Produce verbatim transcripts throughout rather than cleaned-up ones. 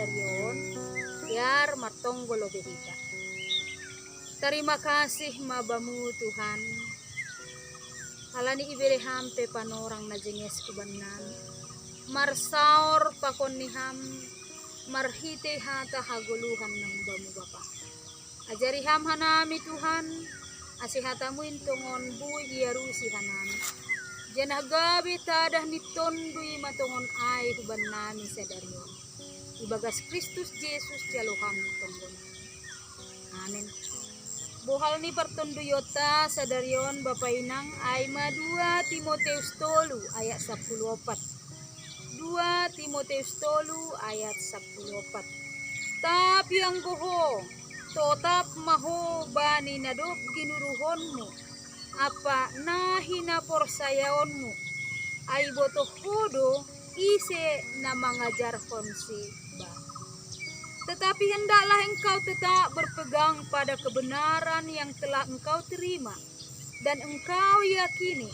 sadarion, biar martonggo lobei hita. Tarima kasih ma Bamu Tuhan, halani ibere Ham pe panorang na jenges hubannami, marsaor pakon ni Ham, marhitei hata hagoluhan na Bamu Bapa. Ajari Ham hanami Tuhan, ase hatamu in tongon boi iarusi hanami, janah gabe tadah ni Tonduy ma tongon ai hubannami sadarion. Ibagas Kristus Jesus jalo Ham tonggonami. Amen. Bohal ni partonduyonta sadarion Bapa Inang ai ma dua Timoteus tolu ayat sapuluh opat. Dua Timoteus tolu ayat sapuluh opat. Tapi anggo ho, totap ma ho bani na dob ginuruhonmu ampa na hinaporsayaonmu, ai ibotoh ho do ise na mangajarhonsi bam. Tetapi hendaklah engkau tetap berpegang pada kebenaran yang telah engkau terima dan engkau yakini,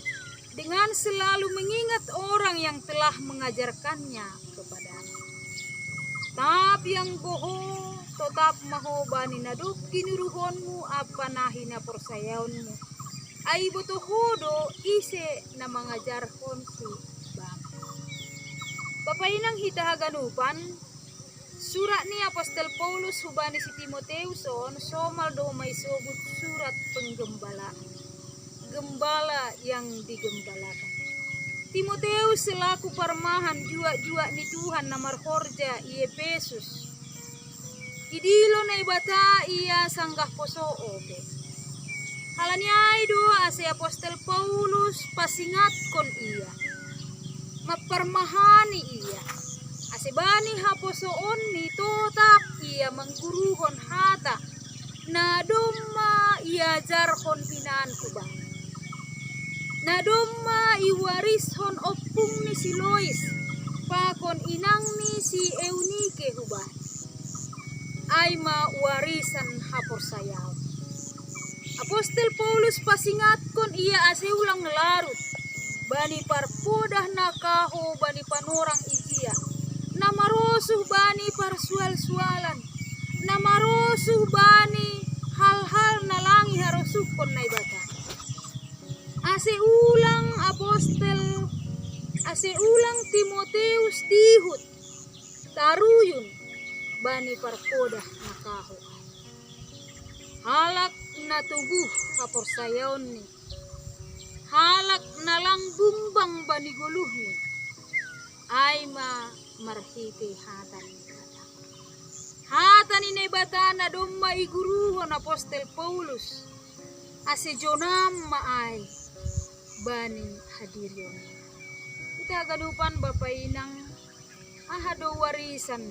dengan selalu mengingat orang yang telah mengajarkannya kepadamu. Tapi anggo ho, totap ma ho bani na dob ginuruhonmu ampa na hinaporsayaonmu, ai ibotoh ho do ise na mangajarhonsi bam. Bapa Inang hita haganupan, surat ni Apostel Paulus hubani si Timoteus on somal do ma isobut surat penggembala, gembala yang digembalakan. Timoteus selaku parmahan juak-juak ni Tuhan na marhorja i Epesus, idilo Naibata ia sanggah poso ope. Halani ai do ase Apostel Paulus pasingatkon ia, mamparmahani ia, ase bani haposoonni totap ia mangguruhon hata na domma iajarhon inanku bani, na domma iwarishon ompungni si Lois pakon inangni si Eunike hubani, ai ma warisan haporsayaon. Apostel Paulus pasingatkon ia ase ulang larut bani parpodah na kahou bani panorang ijia, na marosuh bani parsual-sualan, na marosuh bani hal-hal na lang iharosuhkon Naibata. Ase ulang Apostel, ase ulang Timoteus dihut taruyun bani parpodah na kahou ai. Halak na toguh haporsayaonni, halak na lang bumbang bani goluhni, ai ma marhitei hata ni Naibata. Hata ni Naibata na domma iguruhon Apostel Paulus, ase jonam ma ai bani hadirion. Hita haganupan Bapa Inang, aha do warisan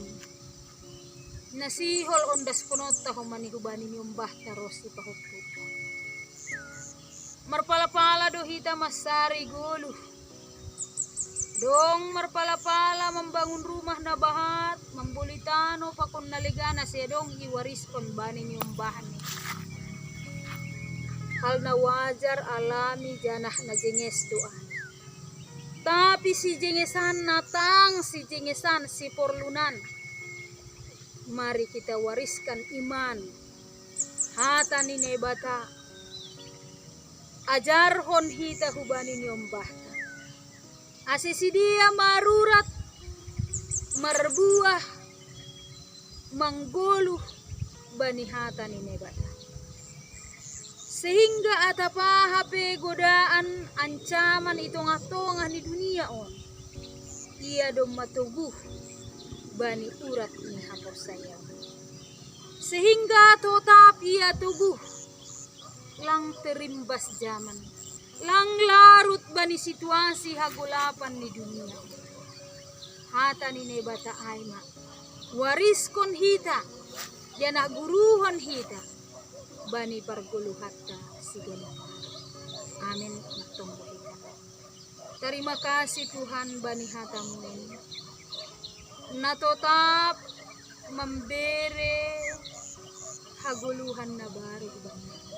na sihol ondaskononta homani hubani niombahta ronsi pahomputa? Marpala-pala do hita mansari goluh. Dong marpala-pala mambangun rumah na bahat, mamboli tano pakon na lega na sai adong iwariskon bani niombahni. Hal na wajar alami janah na jenges do ai. Tapi sijengesanna tang sijengesan siporlunan. Mari kita wariskan iman, hata ni Naibata, ajarhon hita hubani niombahta, ase sidea marurat, marbuah, manggoluh bani hata ni Naibata. Sehingga atap aha pe godaan ancaman i tongah-tongah ni dunia on, ia domma toguh bani urat ni haporsayaon. Sehingga totap ia toguh, lang terimbas jaman, lang larut bani situasi hagolapan ni dunia on. Hata ni Naibata ai ma, wariskon hita, janah guruhon hita bani pargoluhanta siganup ari. Amen. Martonggo hita. Tarima kasih Tuhan bani hatamu in, na totap mambere hagoluhan na baru hubannami.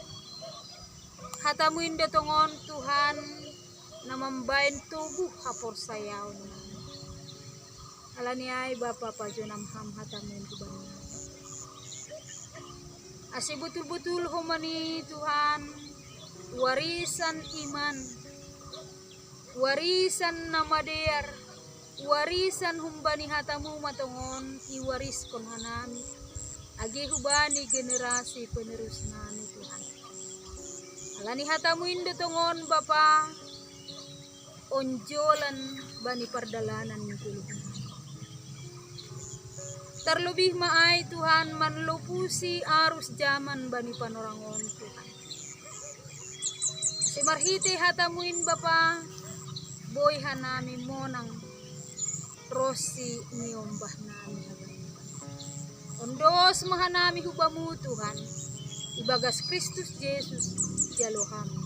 Hatamu in do tongon Tuhan na mambahen toguh haporsayaonnami. Alani ai Bapa, pajonam Ham hatamu hu bani hami, ase botul-botul Ho ma i Tuhan warisan iman, warisan na madear, warisan humbani hatamu ma tongon iwariskon hanami age hubani generasi penerus nami, Tuhan. Alani hatamu in do tongon Bapa, onjolan bani pardalanan ni goluh nami. Tarlobih ma ai Tuhan manlopusi arus jaman bani panorang on, Tuhan. Ase marhite hatamu in Bapa, boi hanami monang ronsi niombah nami haganupan. Ondos ma hanami hu Bamu, Tuhan, ibagas Kristus Jesus, jalo hami